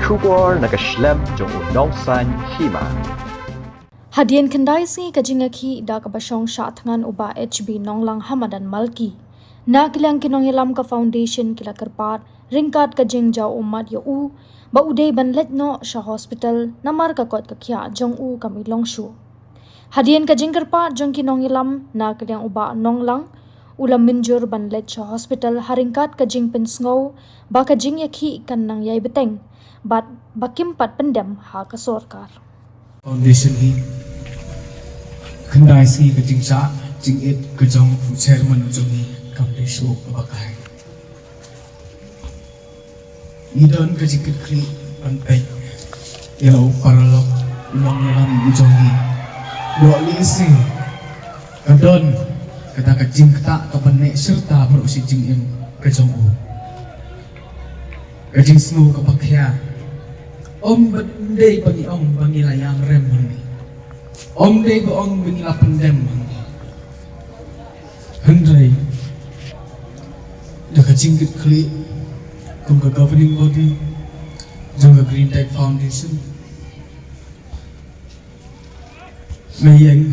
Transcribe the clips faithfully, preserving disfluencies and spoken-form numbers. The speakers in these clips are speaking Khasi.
Khubor na ka shlem jong u Nongsaiñ Hima. Hadien khyndai sngi ka jingïakhih da kaba shong shah thngan u Bah H B Nonglang ha madan Malki, na ka liang ki nongïalam ka foundation ki la kyrpad ryngkat ka jingjaw ummat ïa u ba u dei ban leit noh sha hospital namar ka koit ka khiah jong u kam i long shuh. Hadien ka jingkyrpad jong ki nongïalam, na ka liang u Bah Nonglang u la mynjur ban leit sha hospital ha ryngkat ka jingpynsngew ba ka jingïakhih kan nang ïai bteng bad ba kim pat pyndem ha ka sorkar. Foundation hi, khyndai sngi ka jingshah jingit ka jong u chairman u jong ngi kam dei shuh kaba kai. Ngi don ka jingkitkhlieh ban peit ïa la u paralok u nongïalam u jong ngi. Ïoh lehse ka don kata ka jingktah kaba neh shirta baroh shi jingim ka jong u. Ka jingsngew kaba khia. Ym ba dei ba ngi ong ba ngi la ïam rem hangne. Ym dei ba ong ba ngi la pyndem hangne. Hynrei da ka jingkitkhlieh kum ka governing body jong ka Green Tech Foundation, nga ïeng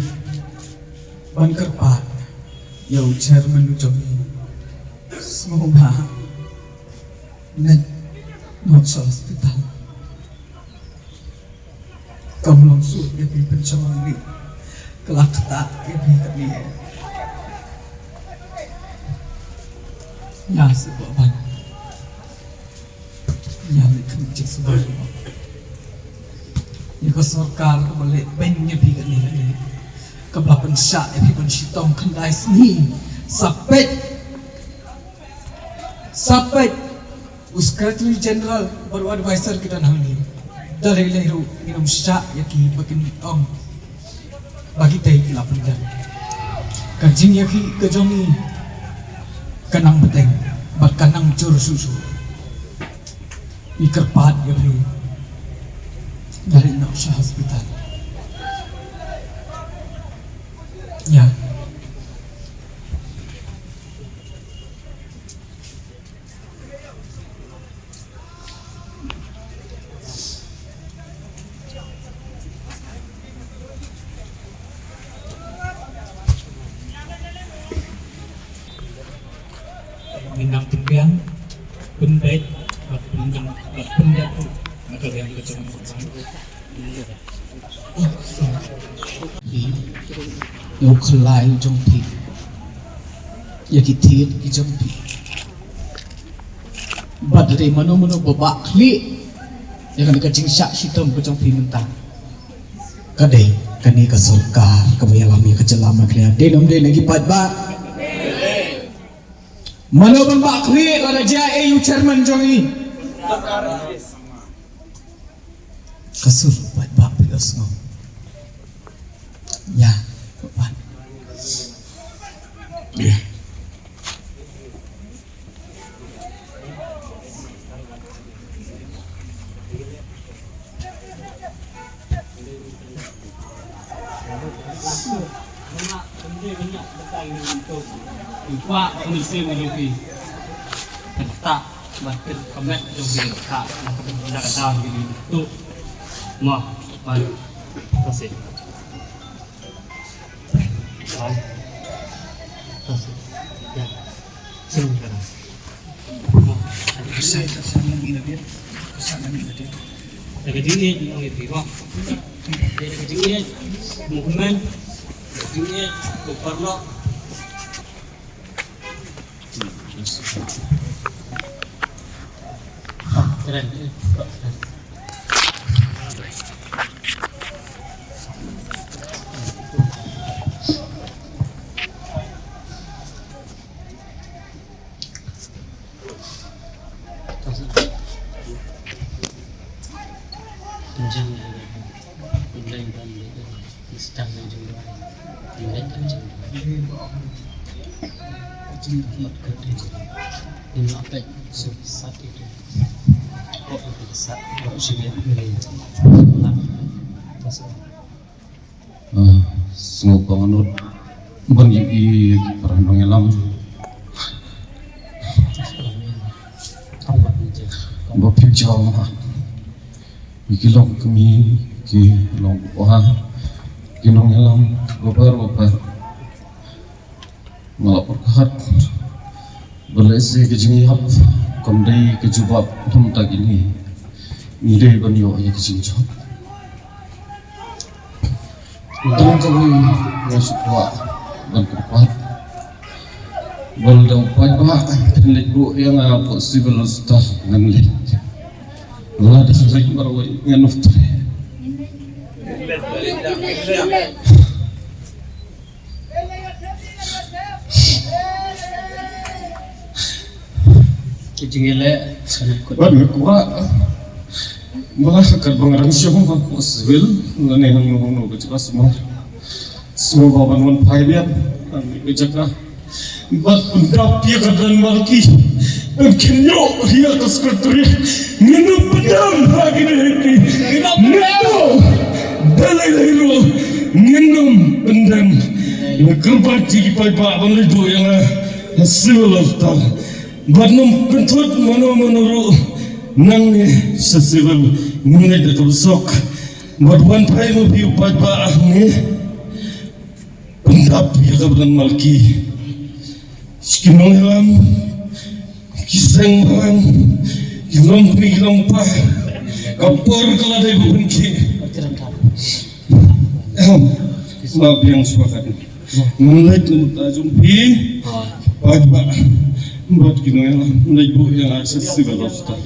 ban kyrpad ïa u chairman u jong ngi, sngewbha leit noh sha hospital. Kam long shuh ïa phi pynshong hangne. Ka la ktah ïa phi kane. Ïa shu ban ïa leit khmih jingsuba ïa ka sorkar kaba leh beiñ ïa phi kane kane, kaba la pynshah ïa phi ban shitom khyndai sngi. Sa peit, sa peit. U Secretary General bad u advisor ki don hangne. Da lei lei ruh ngin ym shah ïa ki ba kin ong ba kitei ki la pyndem. Ka jingïakhih ka jong ngi ka nang bteng bad ka nang jur shuh shuh. Ngi kyrpad ïa phi, ïa leit noh sha hospital. Ïa. Ngin nang pynbiang, pynbeit bad pynbiang bad pynbiang ruh na ka liang ka jong u. Ïa u khlai jong phi, ïa ki thied ki jong phi. Bad hynrei mano mano ba bah khlieh ïa kane ka jingshah shitom ka jong phi mynta, ka dei kane ka sorkar kaba ïalam ïa ka jylla Meghalaya. Dei ne ym dei na ki paidbah? Mano ban bah khlieh lada jia ei u chairman jong ngi? Ka sur paidbah phi la sngew. Ïa, ka pan. Ïa. Ah, sngewbha ngut ban ïohi ïa ki para nongïalam ba phi jaw ma. Ki long kmie, ki long kpa, ki nongïalam babar babar. Nga la pyrkhat ba lehse ka jingïap kam dei ka jubab, namar kine ngi dei ban ïoh ïa ka jingjop. Tang kawei nga shu kwah ban kyrpad, ba lada u paidbah phin leit buh ïa nga hapoh Civil Hospital, ngan leit. Lada leit marwei, ngan ym treh. Ki jingïaleh. Bad nga kwah, ba la katba nga dang shong hapoh Civil, lane hangno hangno ka jaka sumar, sngewbha ban wan phai biang hangne ka jaka. Bad pyndap ïa ka Don Malki, ban kynnoh ïa ka Secretariat. Ngin ym pyndam ha kine ki, ngin ym, da lei lei ruh ngin ym pyndam. Nga kyrpad ïa ki paidbah ban leit buh ïa nga ha Civil Hospital. Bad ngam pynthut mano mano ruh nangne sha Civil, ngin leit da kaba suk. Bad wan phai ma phi u paidbah hangne, pyndap ïa ka Don Malki. Ki nongïalam, ki seng balang, ki longkmie ki longkpa, ka por ka la dei ba pynkhih. Em, sngap biang shuwa katne. Ngam leit na bynta jong phi, paidbah, bad ki nongïalam, leit buh ïa nga sha Civil Hospital.